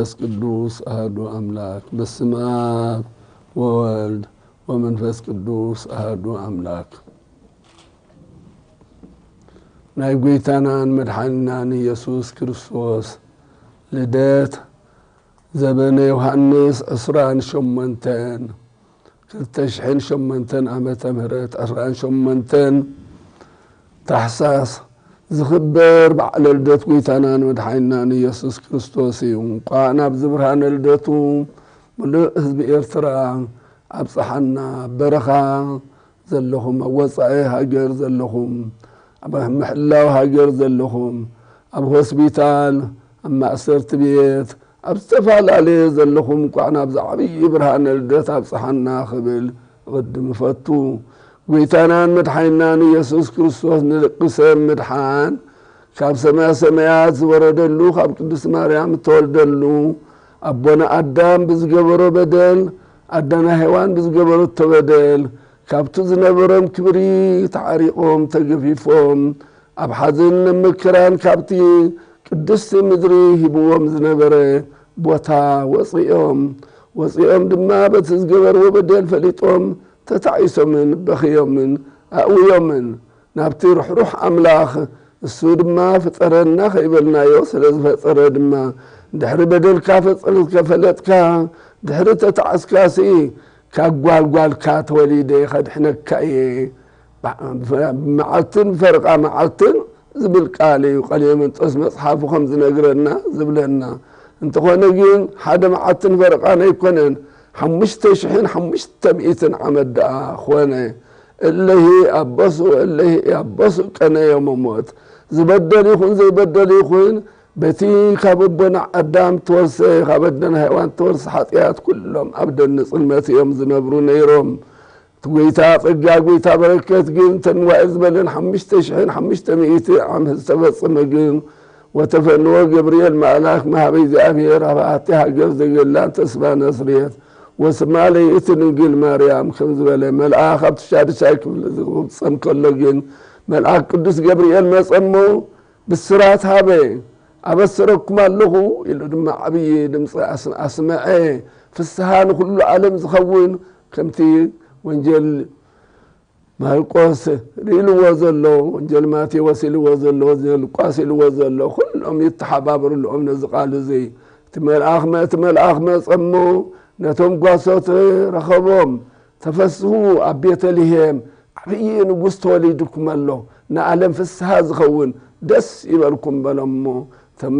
መንፈስ ቅዱስ ኣሐዱ ኣምላክ። በስመ ኣብ ወወልድ ወመንፈስ ቅዱስ ኣሐዱ ኣምላክ። ናይ ጐይታናን መድሓኒናን ኢየሱስ ክርስቶስ ልደት ዘበነ ዮሃንስ ዕስራን ሸሞንተን፣ ክልተ ሽሕን ሸሞንተን ዓመተ ምህረት ዕስራን ሸሞንተን ታሕሳስ ዝኽበር በዓለ ልደት ጐይታናን መድሓኒናን ኢየሱስ ክርስቶስ እዩ። እንቋዕ ናብዚ ብርሃነ ልደቱ ምሉእ ህዝቢ ኤርትራ ኣብጽሓና። ኣብ በረኻ ዘለኹም፣ ኣብ ወጻኢ ሃገር ዘለኹም፣ ኣብ ምሕላው ሃገር ዘለኹም፣ ኣብ ሆስፒታል፣ ኣብ ማእሰርቲ ቤት፣ ኣብ ዝተፈላለየ ዘለኹም እንቋዕ ናብዚ ዓብዪ ብርሃነ ልደት ኣብጽሓና ክብል እቕድም እፈቱ። ጐይታናን መድሓኒናን ኢየሱስ ክርስቶስ ንደቂ ሰብ ምድሓን ካብ ሰማያ ሰማያት ዝወረደሉ፣ ካብ ቅድስት ማርያም እተወልደሉ፣ ኣቦና ኣዳም ብዝገበሮ በደል፣ ኣዳና ሄዋን ብዝገበረቶ በደል፣ ካብቲ ዝነበሮም ክብሪ ተዓሪቖም ተገፊፎም፣ ኣብ ሓዘንን ኣብ መከራን ካብቲ ቅድስቲ ምድሪ ሂብዎም ዝነበረ ቦታ ወፂኦም። ወፂኦም ድማ በቲ ዝገበርዎ በደል ፈሊጦም ተታዒሶምን በኽዮምን ኣእውዮምን። ናብቲ ርሕሩሕ ኣምላኽ፣ እሱ ድማ ፍጠረና ከይበልናዮ ስለ ዝፈጠረ ድማ፣ ድሕሪ በደልካ ፈጸ-፣ ከፈለጥካ፣ ድሕሪ ተታዕስካሲ፣ ካብ ጓል ጓልካ ተወሊደ ከድሕነካ እየ፣ ብመዓልትን ፈረቓ መዓልትን ዝብል ቃል እዩ ቀሌምንጦስ መጽሓፉ ከም ዝነግረና ዝብለና። እንተኾነ ግን ሓደ መዓልትን ፈረቓን ኣይኮነን፣ ሓሙሽተ ሽሕን ሓሙሽተ ሚእትን ዓመት ደኣ ኾነ። እለሂ ኣበሱ፣ እለሂ ኣበሱ ቀነዮም ሞት። ዝበደል ይኹን ዘይበደል ይኹን፣ በቲ ካብ ኣቦና ኣዳም ተወርሰ፣ ካብ ኣደና ሄዋን ተወርሰ ሓጢኣት ኩሎም ኣብ ደን ጽልመት እዮም ዝነብሩ ነይሮም። እቲ ጐይታ ጸጋ፣ ጐይታ በረከት ግን ተንዋኤ ዝበለን ሓሙሽተ ሽሕን ሓሙሽተ ሚእቲ ዓመት ዝተፈጸመ ግን፣ ወተፈንዎ ገብርኤል መልኣክ መሃበ እግዚኣብሔር ኣብ ኣቲ ሃገር ዘገላን ተስፋ ነስርየት ወስማ ለይእቲ ድንግል ማርያም ከም ዝበለ መልኣክ ኣብቲ ሻድሻይ ክፍሊ ዝጸም ከሎ ግን፣ መልኣክ ቅዱስ ገብርኤል መጸ እሞ ብስራት ሃበ። ኣበስረኩም ኣለኹ ኢሉ ድማ ዓብዪ ድምፂ ኣስ-፣ ኣስመዐ። ፍስሃ ንኹሉ ዓለም ዝኸውን ከምቲ ወንጌል ማርቆስ ኢልዎ ዘሎ፣ ወንጌል ማቴዎስ ኢልዎ ዘሎ፣ ወንጌል ሉቃስ ኢልዎ ዘሎ፣ ኩሎም ይተሓባበሩ ኣለዎም ነዚ ቃል እዚ። እቲ መልኣኽ መ-፣ እቲ መልኣኽ መጸ እሞ ነቶም ጓሶት ረኸቦም። ተፈስሑ ኣብ ቤተልሔም ዓብዪ ንጉስ ተወሊዱኩም ኣሎ፣ ንዓለም ፍስሃ ዝኸውን ደስ ይበልኩም በሎም እሞ። እቶም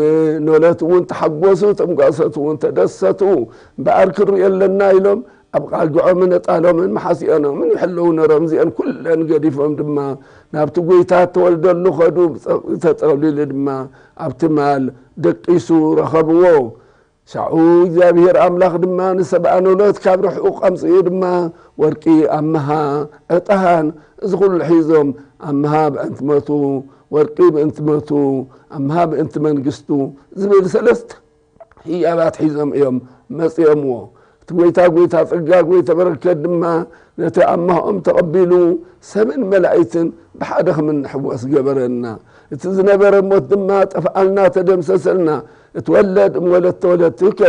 ኖለት እውን ተሓጎሱ፣ እቶም ጓሶት እውን ተደሰቱ። እምበኣር ክንሪኦ ኣለና ኢሎም ኣብ ቃግዖምን ዕጣኖምን መሓሲኦኖምን ይሕለዉ ነሮም። እዚአን ኩለን ገዲፎም ድማ ናብቲ ጐይታ እተወልደሉ ኸዱ። ብጸቕጢ ተጠቕሊሉ ድማ ኣብ ትማል ደቂሱ ረኸብዎ። ሻዑ እግዚኣብሔር ኣምላኽ ድማ ንሰብኣ ኖሎት ካብ ርሑቕ ኣምጺኡ ድማ ወርቂ ኣምሃ፣ ዕጣን፣ እዚ ኹሉ ሒዞም ኣምሃ ብእንቲ ሞቱ፣ ወርቂ ብእንቲ ሞቱ፣ ኣምሃ ብእንቲ መንግስቱ ዝብል ሰለስተ ህያባት ሒዞም እዮም መጺኦምዎ። እቲ ጐይታ፣ ጐይታ ጸጋ፣ ጐይታ በረከት ድማ ነቲ ኣምሃኦም ተቐቢሉ ሰብን መላእክትን ብሓደ ኽንሕወስ ገበረና። እቲ ዝነበረ ሞት ድማ ጠፍኣልና፣ ተደምሰሰልና። እትወለድ እምወለተ ወለትከ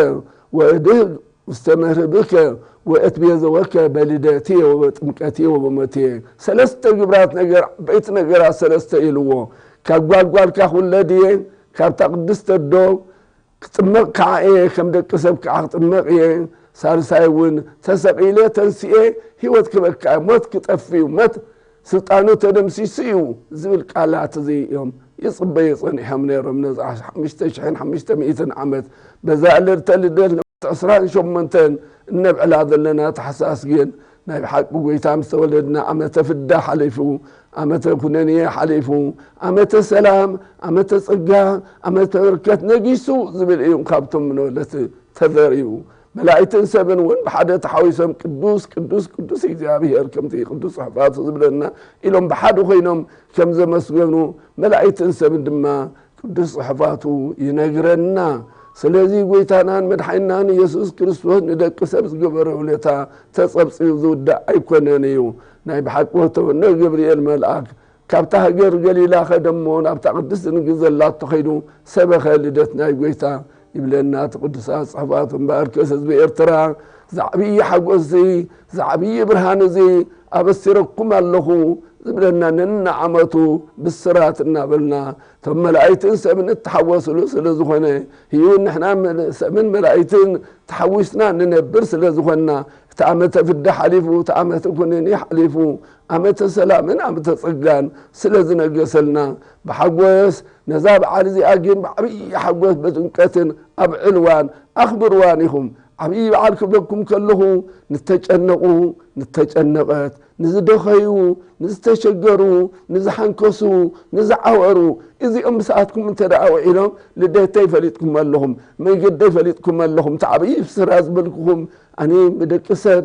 ወእድህግ ውስተ መርህብከ ወእትቤዘወከ በልደትየ ወበጥምቀትየ ወበሞትየ። ሰለስተ ግብራት ነገር፣ ዓበይቲ ነገራት ሰለስተ ኢልዎ። ካብ ጓልጓልካ ክውለድ እየ፣ ካብታ ቅድስቲ ኣዶ ክጥመቕ ከዓ እየ፣ ከም ደቂ ሰብ ከዓ ክጥመቕ እየ፣ ሳልሳይ እውን ተሰቒለ ተንስኤ ህይወት ክበካ እየ፣ ሞት ክጠፍ እዩ፣ ሞት ስልጣኑ ተደምሲሱ እዩ ዝብል ቃላት እዚ እዮም ይጽበዩ ጸኒሖም ነይሮም። ነዛ ሓሙሽተ ሽሕን ሓሙሽተ ሚእትን ዓመት በዛ ዕለተ ልደት ዕስራን ሸሞንተን እነብዕላ ዘለና ታሕሳስ ግን ናይ ብሓቂ ጐይታ ምስ ተወለድና ዓመተ ፍዳ ሓሊፉ፣ ዓመተ ኩነኔ ሓሊፉ፣ ዓመተ ሰላም፣ ዓመተ ጸጋ፣ ዓመተ በረከት ነጊሱ ዝብል እዩ ካብቶም ምንወለት ተዘርዩ። መላእክትን ሰብን እውን ብሓደ ተሓዊሶም ቅዱስ፣ ቅዱስ፣ ቅዱስ እግዚኣብሔር ከምቲ ቅዱስ ጽሑፋቱ ዝብለና ኢሎም ብሓደ ኮይኖም ከም ዘመስገኑ መላእክትን ሰብን ድማ ቅዱስ ጽሑፋቱ ይነግረና። ስለዚ ጐይታናን መድሓኒናን ኢየሱስ ክርስቶስ ንደቂ ሰብ ዝገበሮ ውለታ ተጸብጺቡ ዝውዳእ ኣይኮነን እዩ። ናይ ብሓቂ ወተወነ ገብርኤል መልኣክ ካብታ ሃገር ገሊላ ኸደ እሞ ናብታ ቅድስቲ ድንግል ዘላቶ ኸይዱ ሰበኸ ልደት ናይ ጐይታ። ይብለና እቲ ቅዱሳት ጽሑፋት። እምበኣርከስ ህዝቢ ኤርትራ፣ እዚ ዓብዪ ሓጎስ እዚ፣ እዚ ዓብዪ ብርሃን እዚ ኣበሲረኩም ኣለኹ ዝብለና፣ ነንዓመቱ ብስራት እናበልና፣ እቶም መላእክትን ሰብን እተሓወስሉ ስለ ዝኾነ፣ ህይውን ንሕና መ-፣ ሰብን መላእክትን ተሓዊስና ንነብር ስለ ዝኾንና፣ እቲ ዓመተ ፍዳ ሓሊፉ፣ እቲ ዓመተ ኩነኔ ሓሊፉ፣ ዓመተ ሰላምን ዓመተ ጸጋን ስለ ዝነገሰልና፣ ብሓጎስ ነዛ በዓል እዚኣ ግን ብዓብዪ ሓጎስ ብድምቀትን ኣብ ዕልዋን ኣኽብርዋን ኢኹም። ዓብዪ በዓል ክብለኩም ከለኹ፣ ንተጨነቑ፣ ንተጨነቐት፣ ንዝደኸዩ፣ ንዝተሸገሩ፣ ንዝሓንከሱ፣ ንዝዓወሩ፣ እዚኦም ብሰኣትኩም እንተ ደኣ ውዒሎም፣ ልደተይ ፈሊጥኩም ኣለኹም፣ መንገደይ ፈሊጥኩም ኣለኹም። እቲ ዓብዪ ብስራት ዝበልኩኹም፣ ኣነ ብደቂ ሰብ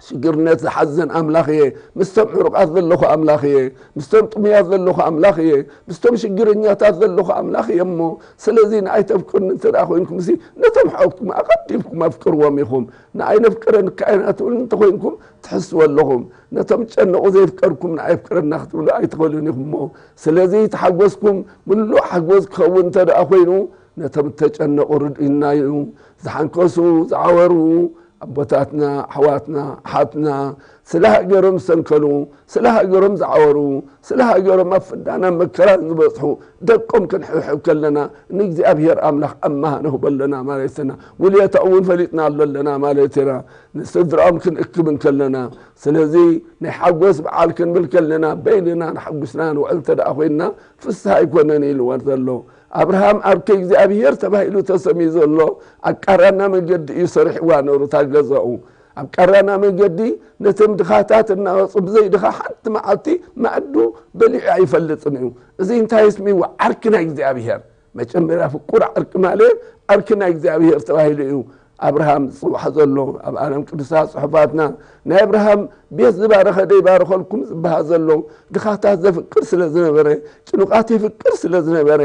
ሽግርነት ዝሓዝን ኣምላኽ እየ። ምስቶም ዕሩቓት ዘለኹ ኣምላኽ እየ። ምስቶም ጥሙያት ዘለኹ ኣምላኽ እየ። ምስቶም ሽግረኛታት ዘለኹ ኣምላኽ እየ እሞ፣ ስለዚ ንኣይ ተፍቅሩኒ እንተ ደኣ ኮይንኩምሲ፣ ነቶም ኣሕዋትኩም ኣቐዲምኩም ኣፍቅርዎም ኢኹም። ንኣይ ነፍቅረኒ ከኣይና ትብሉ እንተኾይንኩም፣ ትሕስቡ ኣለኹም። ነቶም ዝጨነቑ ዘይፍቀርኩም ንኣይ የፍቅረና ክትብሉ ኣይትኽእሉን ኢኹም እሞ፣ ስለዚ ተሓጎስኩም ምሉእ ሓጎስ ክኸውን እንተ ደኣ ኮይኑ፣ ነቶም እተጨነቑ ርድኡና እዩ። ዝሓንከሱ፣ ዝዓወሩ፣ ኣቦታትና፣ ኣሕዋትና፣ ኣሓትና፣ ስለ ሃገሮም ዝሰንከሉ፣ ስለ ሃገሮም ዝዓወሩ፣ ስለ ሃገሮም ኣብ ፍዳን ኣብ መከራን ዝበጽሑ ደቆም ክንሕብሕብ ከለና፣ ንእግዚኣብሄር ኣምላኽ ኣማሃ ንህቦ ኣለና ማለት ኢና። ውልየታኡ እውን ፈሊጥናሉ ኣለና ማለት ኢና። ንስድራኦም ክንእክብ እንከለና፣ ስለዚ ናይ ሓጎስ በዓል ክንብል ከለና፣ በይንና ንሓጉስና ንውዕል እንተ ደኣ ኮይንና፣ ፍስሃ ኣይኮነን ኢልዎ ዘሎ። ኣብርሃም ዓርከ እግዚኣብሄር ተባሂሉ ተሰምዩ ዘሎ፣ ኣብ ቃራና መገዲ እዩ ሰሪሕዋ ነሩ እታ ገዛኡ። ኣብ ቃራና መገዲ ነቶም ድኻታት እናወጹ፣ ብዘይ ድኻ ሓንቲ መዓልቲ ማዕዱ በሊዑ ኣይፈልጥን እዩ። እዚ እንታይ የስምይዎ? ዓርኪ ናይ እግዚኣብሄር። መጀመርያ ፍቁር ዓርኪ ማለት ዓርኪ ናይ እግዚኣብሄር ተባሂሉ እዩ ኣብርሃም ዝጽዋዕ ዘሎ። ኣብ ዓለም ቅዱሳት ጽሑፋትና ናይ ኣብርሃም ቤት ዝባረኸ ዶ ይባርኸልኩም ዝበሃል ዘሎ፣ ድኻታት ዘፍቅር ስለ ዝነበረ፣ ጭኑቓት የፍቅር ስለ ዝነበረ፣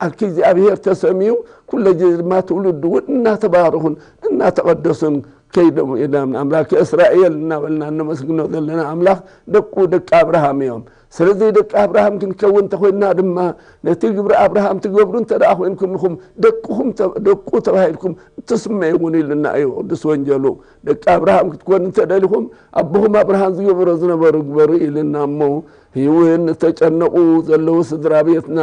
ዓርኪ እግዚኣብሄር ተሰምዩ፣ ኩለ ግዜ ድማ ትውልዱ እውን እናተባረኹን እናተቐደሱን ከይዶም እዮም። ኣምላከ እስራኤል እናበልና እነመስግኖ ዘለና ኣምላኽ ደቁ ደቂ ኣብርሃም እዮም። ስለዚ ደቂ ኣብርሃም ክንከውን እንተኾይንና ድማ፣ ነቲ ግብሪ ኣብርሃም ትገብሩ እንተ ደኣ ኮይንኩም ኢኹም፣ ደቅኹም ተ-፣ ደቁ ተባሂልኩም እትስመዩ እውን ኢሉና እዩ ቅዱስ ወንጌሉ። ደቂ ኣብርሃም ክትኮኑ እንተ ደሊኹም፣ ኣቦኹም ኣብርሃም ዝገበሮ ዝነበሩ ግበሩ ኢልና እሞ፣ እውን ንተጨነቑ ዘለዉ ስድራ ቤትና፣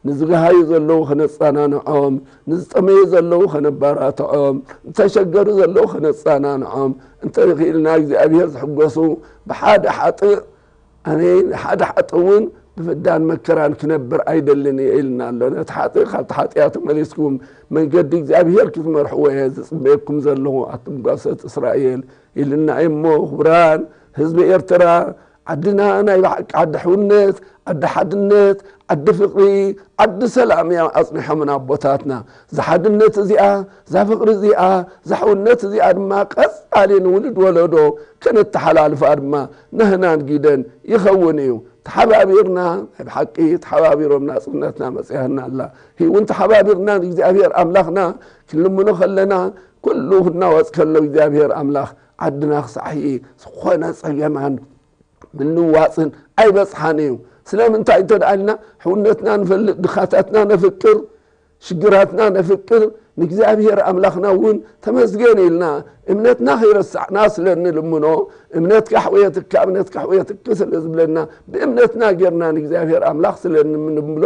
ንዝገሃዩ ዘለዉ ከነጸናንዖም፣ ንዝጠመዩ ዘለዉ ከነባራትዖም፣ ንተሸገሩ ዘለዉ ከነጸናንዖም፣ እንተኽኢልና እግዚኣብሔር ዝሕጎሱ ብሓደ ሓጥእ ኣነ ንሓደ ሓጥእ እውን ብፍዳን መከራን ክነብር ኣይደልን እየ ኢልና ኣሎ። ነቲ ሓጥእ ካብቲ ሓጢኣቱ መሊስኩም መንገዲ እግዚኣብሔር ክትመርሕዎ እየ ዝጽበየኩም ዘለኹ ኣቱም ጓሶት እስራኤል ኢልና እዩ። እሞ ክቡራን ህዝቢ ኤርትራ፣ ዓድና ናይ ብሓቂ ዓዲ ሕውነት፣ ዓዲ ሓድነት፣ ዓዲ ፍቕሪ፣ ዓዲ ሰላም እዮም ኣጽኒሖምና ኣቦታትና። እዛ ሓድነት እዚኣ፣ እዛ ፍቕሪ እዚኣ፣ እዛ ሕውነት እዚኣ ድማ ቀጻሊ ንውሉድ ወለዶ ከነተሓላልፋ ድማ ናህናን ግደን ይኸውን እዩ። ተሓባቢርና፣ ናይ ብሓቂ ተሓባቢሮም ናጽነትና መጽያና ኣላ። ህይውን ተሓባቢርና ንእግዚኣብሔር ኣምላኽና ክንልምኖ ከለና፣ ኩሉ ክናወጽ ከሎ እግዚኣብሔር ኣምላኽ ዓድና ክሳሕይ ዝኾነ ጸገማን ምንዋጽን ኣይበጽሓን እዩ። ስለምንታይ እንተ ደኣ ኢልና፣ ሕውነትና ንፈልጥ፣ ድኻታትና ነፍቅር፣ ሽግራትና ነፍቅር፣ ንእግዚኣብሔር ኣምላኽና እውን ተመስገን ኢልና፣ እምነትና ከይረሳዕና ስለ እንልምኖ፣ እምነትካ ኣሕውየትካ፣ እምነትካ ኣሕውየትኪ ስለ ዝብለና፣ ብእምነትና ጌርና ንእግዚኣብሔር ኣምላኽ ስለ እንብሎ፣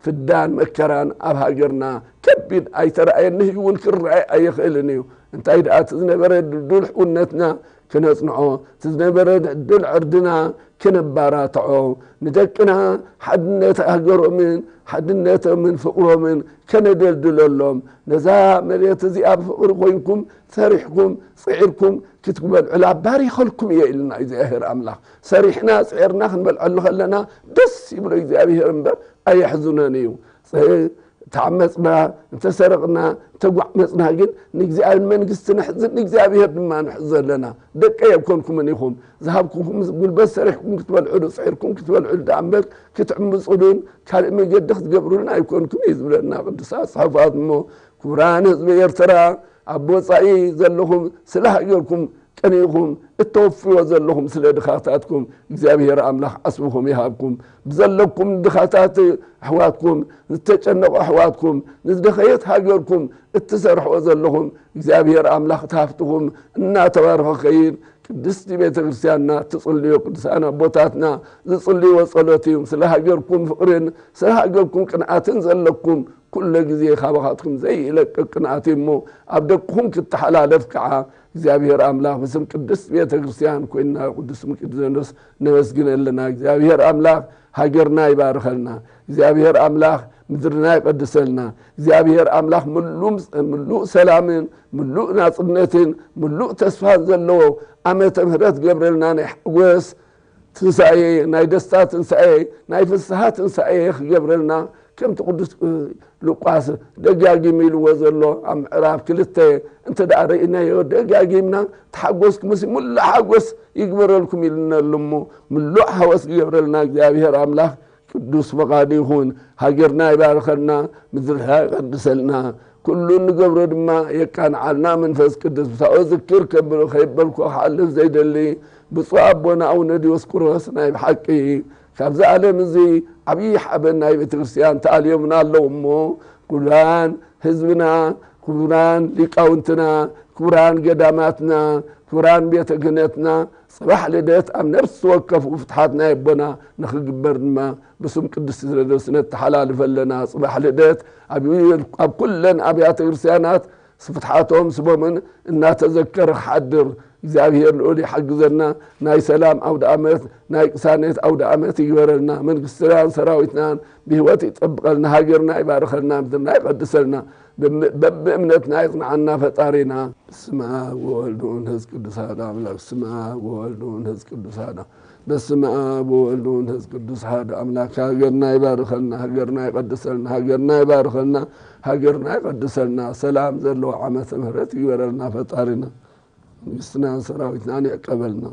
ፍዳን መከራን ኣብ ሃገርና ከቢድ ኣይተራእየን፣ ንህዩ እውን ክረኣይ ኣይኽእልን እዩ። እንታይ ደኣ፣ እቲ ዝነበረ ድልዱል ሕውነትና ክነጽንዖ፣ እቲ ዝነበረ ድልዱል ዕርድና ክነባራትዖ፣ ንደቅና ሓድነት ሃገሮምን ሓድነቶምን ፍቕሮምን ከነደልድለሎም፣ ነዛ መሬት እዚኣ ብፍቕሪ ኮይንኩም ሰሪሕኩም ጽዒርኩም ክትበልዑላ ባሪኸልኩም እየ ኢልና እግዚኣብሔር ኣምላኽ። ሰሪሕና ጽዒርና ክንበልዐሉ ከለና ደስ ይብሎ እግዚኣብሔር እምበር ኣየሕዝኖን እዩ። ጸ-፣ ተዓመጽና፣ እንተሰረቕና፣ እንተጓዕመጽና ግን ንእግዚኣብሔር መንግስቲ ነሕዝን ንእግዚኣብሔር ድማ ንሕዝ ዘለና። ደቀይ ኣይኮንኩምን ኢኹም። ዝሃብኩኹም ጉልበት ሰሪሕኩም ክትበልዑሉ፣ ጽዒርኩም ክትበልዑሉ ደኣ እምበር ክትዕምጹሉን ካልእ መገዲ ክትገብሩሉን ኣይኮንኩም እዩ ዝብለና ቅዱሳት ጽሑፋት። እሞ ክቡራን ህዝቢ ኤርትራ፣ ኣብ ወጻኢ ዘለኹም ስለ ሃገርኩም ቀኒኹም እተወፍዎ ዘለኹም ስለ ድኻታትኩም እግዚኣብሔር ኣምላኽ ዓስብኹም ይሃብኩም። ብዘለኩም ድኻታት ኣሕዋትኩም፣ ዝተጨነቑ ኣሕዋትኩም፣ ንዝደኸየት ሃገርኩም እትሰርሕዎ ዘለኹም እግዚኣብሔር ኣምላኽ እቲ ሃፍትኹም እናተባረኸ ኸይድ። ቅድስቲ ቤተ ክርስቲያንና እትጽልዮ ቅዱሳን ኣቦታትና ዝጽልይዎ ጸሎት እዩ። ስለ ሃገርኩም ፍቕርን ስለ ሃገርኩም ቅንኣትን ዘለኩም ኩለ ግዜ ካባኻትኩም ዘይለቅቅ ቅንኣት እዩ እሞ ኣብ ደቅኹም ክተሓላለፍ ከዓ እግዚኣብሔር ኣምላኽ ብስም ቅድስት ቤተ ክርስቲያን ኮይንና ቅዱስ ምቅድዘኖስ ነመስግን ኣለና። እግዚኣብሔር ኣምላኽ ሃገርና ይባርኸልና። እግዚኣብሔር ኣምላኽ ምድርና ይቐድሰልና። እግዚኣብሔር ኣምላኽ ምሉእ ሰላምን ምሉእ ናጽነትን ምሉእ ተስፋን ዘለዎ ዓመተ ምህረት ገብረልና። ናይ ሓጎስ ትንሳኤ፣ ናይ ደስታ ትንሳኤ፣ ናይ ፍስሃ ትንሳኤ ክገብረልና ከምቲ ቅዱስ ሉቃስ ደጋጊሙ ኢልዎ ዘሎ ኣብ ምዕራፍ ክልተ እንተ ደኣ ርኢናዮ ደጋጊምና ተሓጎስኩም ሲ ሙሉእ ሓጎስ ይግበረልኩም ኢልነሉ እሞ ምሉእ ሓወስ ክገብረልና እግዚኣብሔር ኣምላኽ ቅዱስ ፈቓዱ ይኹን። ሃገርና ይባርኸልና፣ ምድርና ይቐድሰልና፣ ኩሉ እንገብሮ ድማ የቃንዓልና መንፈስ ቅዱስ። ብታኦ ዝክር ከብል ከይበልኩ ክሓልፍ ዘይደሊ ብፁዕ ኣቦና ኣቡነ ዲዮስቆሮስ ናይ ብሓቂ ካብዚ ዓለም እዚ ዓብዪ ሓበን ናይ ቤተ ክርስቲያን ተኣልዮምና ኣለዉ እሞ ክቡራን ህዝብና፣ ክቡራን ሊቃውንትና፣ ክቡራን ገዳማትና፣ ክቡራን ቤተ ክህነትና ጽባሕ ልደት ኣብ ነፍሲ ወከፍ ፍትሓት ናይ ኣቦና ንኽግበር ድማ ብስም ቅድስቲ ሲኖዶስ ነተሓላልፍ ኣለና። ጽባሕ ልደት ኣብ ኣብ ኩለን ኣብያተ ክርስቲያናት ፍትሓቶም ስሞምን እናተዘከረ ክሓድር እግዚኣብሔር ልዑል ይሓግዘና። ናይ ሰላም ኣውደ ዓመት፣ ናይ ቅሳነት ኣውደ ዓመት ይግበረልና። መንግስትናን ሰራዊትናን ብህይወት ይጠብቐልና። ሃገርና ይባርኸልና፣ ምድርና ይቐድሰልና። በብ-፣ በብእምነትና ይጽንዓና ፈጣሪና። በስመ አብ ወወልድ ወመንፈስ ቅዱስ አሐዱ አምላክ። በስመ አብ ወወልድ ወመንፈስ ቅዱስ አሐዱ። በስመ አብ ወወልድ ወመንፈስ ቅዱስ አሐዱ አምላክ። ሃገርና ይባርኸልና፣ ሃገርና ይቐድሰልና፣ ሃገርና ይባርኸልና፣ ሃገርና ይቐድሰልና። ሰላም ዘለዎ ዓመተ ምህረት ይግበረልና ፈጣሪና። መንግስትናን ሰራዊትናን ይዕቀበልና።